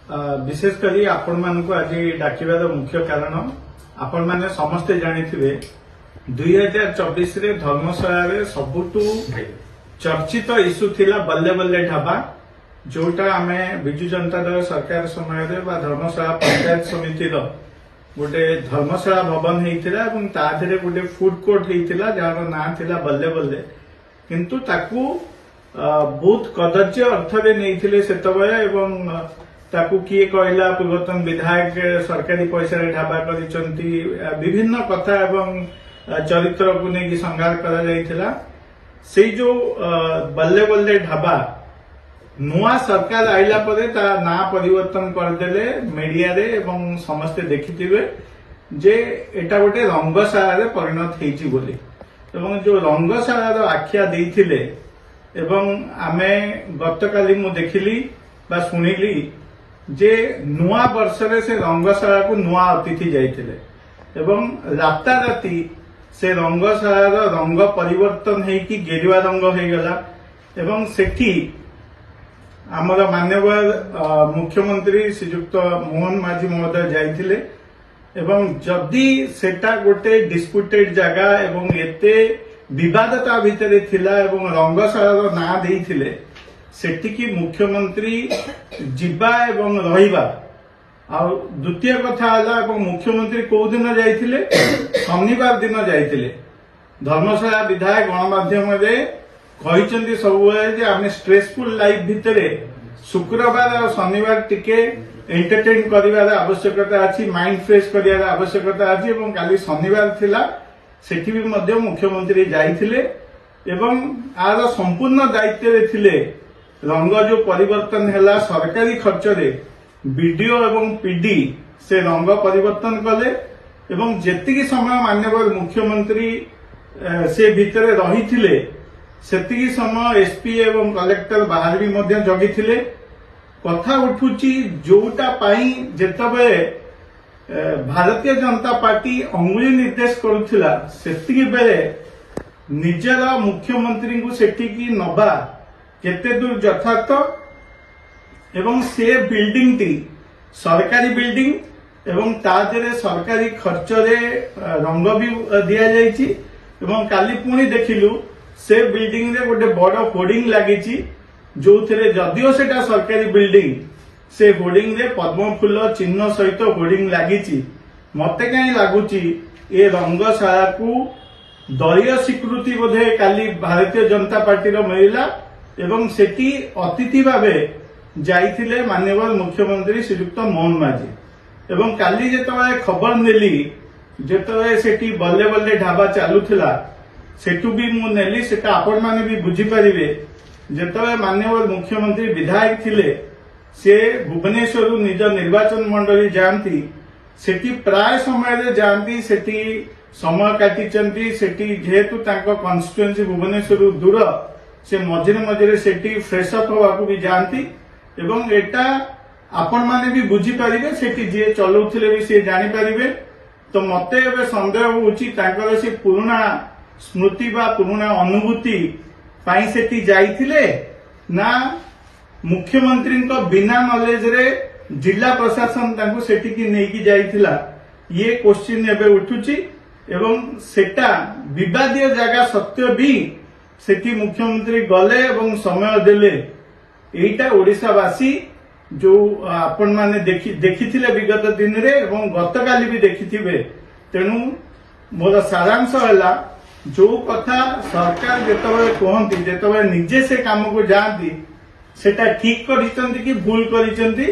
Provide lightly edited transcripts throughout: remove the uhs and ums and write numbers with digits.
ବିଶେଷ କରି ଆପଣମାନଙ୍କୁ ଆଜି ଡାକିବାର ମୁଖ୍ୟ କାରଣ, ଆପଣମାନେ ସମସ୍ତେ ଜାଣିଥିବେ 2024ରେ ଧର୍ମଶାଳାରେ ସବୁଠୁ ଚର୍ଚ୍ଚିତ ଇସ୍ୟୁ ଥିଲା ବଲ୍ଲେ ବଲ୍ଲେ ଢାବା, ଯୋଉଟା ଆମେ ବିଜୁ ଜନତା ଦଳ ସରକାର ସମୟରେ ବା ଧର୍ମଶାଳା ପଞ୍ଚାୟତ ସମିତିର ଗୋଟେ ଧର୍ମଶାଳା ଭବନ ହେଇଥିଲା ଏବଂ ତା ଦେହରେ ଗୋଟେ ଫୁଡ କୋର୍ଟ ହେଇଥିଲା ଯାହାର ନାଁ ଥିଲା ବଲ୍ଲେ ବଲ୍ଲେ। କିନ୍ତୁ ତାକୁ ବହୁତ କଦର୍ଯ୍ୟ ଅର୍ଥରେ ନେଇଥିଲେ ସେତେବେଳେ ଏବଂ ତାକୁ କିଏ କହିଲା ପୂର୍ବତନ ବିଧାୟକ ସରକାରୀ ପଇସାରେ ଢାବା କରିଛନ୍ତି, ବିଭିନ୍ନ କଥା ଏବଂ ଚରିତ୍ରକୁ ନେଇକି ସଂଘାର କରାଯାଇଥିଲା। ସେଇ ଯୋଉ ବଲ୍ଲେ ବଲ୍ଲେ ଢାବା ନୂଆ ସରକାର ଆଇଲା ପରେ ତା ନାଁ ପରିବର୍ତ୍ତନ କରିଦେଲେ ମିଡିଆରେ ଏବଂ ସମସ୍ତେ ଦେଖିଥିବେ ଯେ ଏଟା ଗୋଟେ ରଙ୍ଗଶାଳାରେ ପରିଣତ ହେଇଛି ବୋଲି। ଏବଂ ଯୋଉ ରଙ୍ଗଶାଳାର ଆଖ୍ୟା ଦେଇଥିଲେ ଏବଂ ଆମେ ଗତକାଲି ମୁଁ ଦେଖିଲି ବା ଶୁଣିଲି ଯେ ନୂଆ ବର୍ଷରେ ସେ ରଙ୍ଗଶାଳାକୁ ନୂଆ ଅତିଥି ଯାଇଥିଲେ ଏବଂ ରାତାରାତି ସେ ରଙ୍ଗଶାଳାର ରଙ୍ଗ ପରିବର୍ତ୍ତନ ହେଇକି ଗେରୁଆ ରଙ୍ଗ ହେଇଗଲା। ଏବଂ ସେଠି ଆମର ମାନ୍ୟବର ମୁଖ୍ୟମନ୍ତ୍ରୀ ଶ୍ରୀଯୁକ୍ତ ମୋହନ ମାଝୀ ମହୋଦୟ ଯାଇଥିଲେ ଏବଂ ଯଦି ସେଟା ଗୋଟେ ଡିସ୍ପୁଟେଡ ଜାଗା ଏବଂ ଏତେ ବିବାଦ ତା ଭିତରେ ଥିଲା ଏବଂ ରଙ୍ଗଶାଳାର ନାଁ ଦେଇଥିଲେ, ସେଠିକି ମୁଖ୍ୟମନ୍ତ୍ରୀ ଯିବା ଏବଂ ରହିବା। ଆଉ ଦ୍ୱିତୀୟ କଥା ହେଲା, ଏବଂ ମୁଖ୍ୟମନ୍ତ୍ରୀ କୋଉ ଦିନ ଯାଇଥିଲେ? ଶନିବାର ଦିନ ଯାଇଥିଲେ। ଧର୍ମଶାଳା ବିଧାୟକ ଗଣମାଧ୍ୟମରେ କହିଛନ୍ତି ସବୁବେଳେ ଯେ ଆମେ ଷ୍ଟ୍ରେସଫୁଲ ଲାଇଫ ଭିତରେ ଶୁକ୍ରବାର ଆଉ ଶନିବାର ଟିକେ ଏଣ୍ଟରଟେନ କରିବାର ଆବଶ୍ୟକତା ଅଛି, ମାଇଣ୍ଡ ଫ୍ରେଶ କରିବାର ଆବଶ୍ୟକତା ଅଛି। ଏବଂ କାଲି ଶନିବାର ଥିଲା, ସେଠି ବି ମଧ୍ୟ ମୁଖ୍ୟମନ୍ତ୍ରୀ ଯାଇଥିଲେ ଏବଂ ଆର ସମ୍ପୂର୍ଣ୍ଣ ଦାୟିତ୍ୱରେ ଥିଲେ। ରଙ୍ଗ ଯୋଉ ପରିବର୍ତ୍ତନ ହେଲା ସରକାରୀ ଖର୍ଚ୍ଚରେ ବିଡିଓ ଏବଂ ପିଡି ସେ ରଙ୍ଗ ପରିବର୍ତ୍ତନ କଲେ ଏବଂ ଯେତିକି ସମୟ ମାନ୍ୟବର ମୁଖ୍ୟମନ୍ତ୍ରୀ ସେ ଭିତରେ ରହିଥିଲେ ସେତିକି ସମୟ ଏସପି ଏବଂ କଲେକ୍ଟର ବାହାରେ ବି ମଧ୍ୟ ଜଗିଥିଲେ। କଥା ଉଠୁଛି ଯୋଉଟା ପାଇଁ ଯେତେବେଳେ ଭାରତୀୟ ଜନତା ପାର୍ଟି ଅଙ୍ଗୁଳି ନିର୍ଦ୍ଦେଶ କରୁଥିଲା ସେତିକି ବେଳେ ନିଜର ମୁଖ୍ୟମନ୍ତ୍ରୀଙ୍କୁ ସେଠିକି ନବା କେତେ ଦୂର ଯଥାର୍ଥ? ଏବଂ ସେ ବିଲ୍ଡିଂଟି ସରକାରୀ ବିଲ୍ଡିଂ ଏବଂ ତା ଦେହରେ ସରକାରୀ ଖର୍ଚ୍ଚରେ ରଙ୍ଗ ବି ଦିଆଯାଇଛି। ଏବଂ କାଲି ପୁଣି ଦେଖିଲୁ ସେ ବିଲ୍ଡିଂରେ ଗୋଟେ ବଡ ହୋର୍ଡିଂ ଲାଗିଛି, ଯୋଉଥିରେ ଯଦିଓ ସେଟା ସରକାରୀ ବିଲ୍ଡିଂ, ସେ ହୋର୍ଡିଂରେ ପଦ୍ମଫୁଲ ଚିହ୍ନ ସହିତ ହୋର୍ଡିଂ ଲାଗିଛି। ମତେ କାହିଁ ଲାଗୁଛି ଏ ରଙ୍ଗଶାଳାକୁ ଦଳୀୟ ସ୍ୱୀକୃତି ବୋଧେ କାଲି ଭାରତୀୟ ଜନତା ପାର୍ଟିର ମିଳିଲା ଏବଂ ସେଠି ଅତିଥି ଭାବେ ଯାଇଥିଲେ ମାନ୍ୟବର ମୁଖ୍ୟମନ୍ତ୍ରୀ ଶ୍ରୀଯୁକ୍ତ ମୋହନ ମାଝୀ। ଏବଂ କାଲି ଯେତେବେଳେ ଖବର ନେଲି, ଯେତେବେଳେ ସେଠି ବଲ୍ଲେ ବଲ୍ଲେ ଢାବା ଚାଲୁଥିଲା ସେଠୁ ବି ମୁଁ ନେଲି, ସେଟା ଆପଣମାନେ ବି ବୁଝିପାରିବେ। ଯେତେବେଳେ ମାନ୍ୟବର ମୁଖ୍ୟମନ୍ତ୍ରୀ ବିଧାୟକ ଥିଲେ, ସେ ଭୁବନେଶ୍ୱରରୁ ନିଜ ନିର୍ବାଚନ ମଣ୍ଡଳୀ ଯାଆନ୍ତି, ସେଠି ପ୍ରାୟ ସମୟରେ ଯାଆନ୍ତି, ସେଠି ସମୟ କାଟିଛନ୍ତି। ସେଠି ଯେହେତୁ ତାଙ୍କ କନଷ୍ଟିଟ୍ୟୁଏନ୍ସି ଭୁବନେଶ୍ୱରରୁ ଦୂର, ସେ ମଝିରେ ମଝିରେ ସେଠି ଫ୍ରେଶ୍ ଅପ୍ ହବାକୁ ବି ଯାଆନ୍ତି। ଏବଂ ଏଟା ଆପଣମାନେ ବି ବୁଝିପାରିବେ, ସେଠି ଯିଏ ଚଲାଉଥିଲେ ବି ସିଏ ଜାଣିପାରିବେ। ତ ମତେ ଏବେ ସନ୍ଦେହ ହଉଛି ତାଙ୍କର ସେ ପୁରୁଣା ସ୍ମୃତି ବା ପୁରୁଣା ଅନୁଭୂତି ପାଇଁ ସେଠି ଯାଇଥିଲେ ନା ମୁଖ୍ୟମନ୍ତ୍ରୀଙ୍କ ବିନା ନଲେଜରେ ଜିଲ୍ଲା ପ୍ରଶାସନ ତାଙ୍କୁ ସେଠିକି ନେଇକି ଯାଇଥିଲା, ଇଏ କୋଶ୍ଚିନ୍ ଏବେ ଉଠୁଛି। ଏବଂ ସେଟା ବିବାଦୀୟ ଜାଗା ସତ୍ତ୍ୱେ ବି ସେଠି ମୁଖ୍ୟମନ୍ତ୍ରୀ ଗଲେ ଏବଂ ସମୟ ଦେଲେ। ଏଇଟା ଓଡ଼ିଶାବାସୀ ଯୋଉ ଆପଣମାନେ ଦେଖିଥିଲେ ବିଗତ ଦିନରେ ଏବଂ ଗତକାଲି ବି ଦେଖିଥିବେ। ତେଣୁ ମୋର ସାରାଂଶ ହେଲା, ଯୋଉ କଥା ସରକାର ଯେତେବେଳେ କୁହନ୍ତି, ଯେତେବେଳେ ନିଜେ ସେ କାମକୁ ଯାଆନ୍ତି, ସେଟା ଠିକ କରିଛନ୍ତି କି ଭୁଲ କରିଛନ୍ତି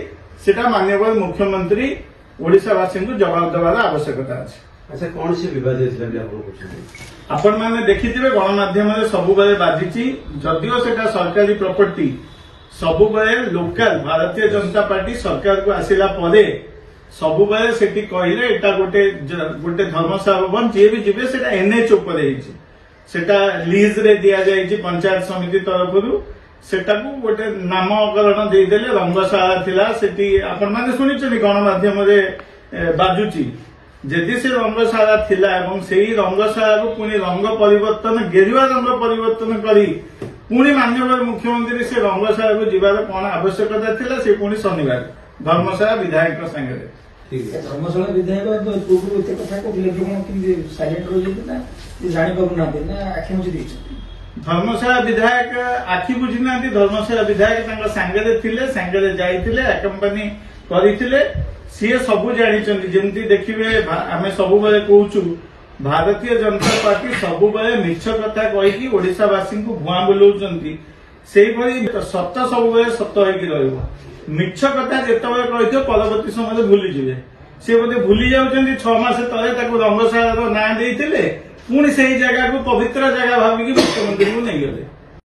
ସେଟା ମାନ୍ୟବର ମୁଖ୍ୟମନ୍ତ୍ରୀ ଓଡ଼ିଶାବାସୀଙ୍କୁ ଜବାବ ଦେବାର ଆବଶ୍ୟକତା ଅଛି। ଆଚ୍ଛା, କଣ ସେ ବିବାଦୀୟ ଥିଲା ବୋଲି ଆପଣ କହୁଛନ୍ତି? ଆପଣମାନେ ଦେଖିଥିବେ ଗଣମାଧ୍ୟମରେ ସବୁବେଳେ ବାଜିଛି, ଯଦିଓ ସେଟା ସରକାରୀ ପ୍ରପର୍ଟି, ସବୁବେଳେ ଲୋକାଲ ଭାରତୀୟ ଜନତା ପାର୍ଟି ସରକାରକୁ ଆସିଲା ପରେ ସବୁବେଳେ ସେଠି କହିଲେ ଏଟା ଗୋଟେ ଧର୍ମଶାଳା ଭବନ, ଯିଏ ବି ଯିବେ ସେଟା ଏନ୍ଏଚ୍ ଉପରେ ହେଇଛି, ସେଟା ଲିଜରେ ଦିଆଯାଇଛି ପଞ୍ଚାୟତ ସମିତି ତରଫରୁ, ସେଟାକୁ ଗୋଟେ ନାମକରଣ ଦେଇଦେଲେ, ରଙ୍ଗଶାଳା ଥିଲା ସେଠି। ଆପଣମାନେ ଶୁଣିଛନ୍ତି ଗଣମାଧ୍ୟମରେ ବାଜୁଛି। ଯଦି ସେ ରଙ୍ଗଶାଳା ଥିଲା ଏବଂ ସେଇ ରଙ୍ଗଶାଳାକୁ ପୁଣି ରଙ୍ଗ ପରିବର୍ତ୍ତନ, ଗେରୁଆ ରଙ୍ଗ ପରିବର୍ତ୍ତନ କରି ପୁଣି ମାନ୍ୟବର ମୁଖ୍ୟମନ୍ତ୍ରୀ ସେ ରଙ୍ଗଶାଳାକୁ ଯିବାର କଣ ଆବଶ୍ୟକତା ଥିଲା? ସେ ପୁଣି ଶନିବାର। ଧର୍ମଶାଳା ବିଧାୟକଙ୍କ ସାଙ୍ଗରେ। ଠିକ ଅଛି। ଧର୍ମଶାଳା ବିଧାୟକ ତ ପୂର୍ବରୁ ଏତେ କଥା କହୁଥିଲେ, ଏବେ କଣ କେମିତି ସାଇଲେଣ୍ଟ ରହିଛନ୍ତି ନା ସେ ଜାଣିପାରୁନାହାନ୍ତି ନା ଆଖି ବୁଜି ଦେଇଛନ୍ତି? ଧର୍ମଶାଳା ବିଧାୟକ ଆଖି ବୁଝି ନାହାନ୍ତି। ଧର୍ମଶାଳା ବିଧାୟକ ତାଙ୍କ ସାଙ୍ଗରେ ଥିଲେ, ସାଙ୍ଗରେ ଯାଇଥିଲେ, ଆକମ୍ପାନୀ କରିଥିଲେ। ସିଏ ସବୁ ଜାଣିଛନ୍ତି। ଯେମିତି ଦେଖିବେ, ଆମେ ସବୁବେଳେ କହୁଛୁ, ଭାରତୀୟ ଜନତା ପାର୍ଟି ସବୁବେଳେ ମିଛ କଥା କହିକି ଓଡିଶାବାସୀଙ୍କୁ ଭୁଆଁ ବୁଲଉଛନ୍ତି। ସେଇଭଳି ସତ ସବୁବେଳେ ସତ ହେଇକି ରହିବ। ମିଛ କଥା ଯେତେବେଳେ କହିଥିବ, ପରବର୍ତ୍ତୀ ସମୟରେ ଭୁଲିଯିବେ। ସେ ବୋଧେ ଭୁଲି ଯାଉଛନ୍ତି, 6 ମାସ ତଳେ ତାକୁ ରଙ୍ଗଶାଳାର ନାଁ ଦେଇଥିଲେ, ପୁଣି ସେଇ ଜାଗାକୁ ପବିତ୍ର ଜାଗା ଭାବିକି ମୁଖ୍ୟମନ୍ତ୍ରୀଙ୍କୁ ନେଇଗଲେ।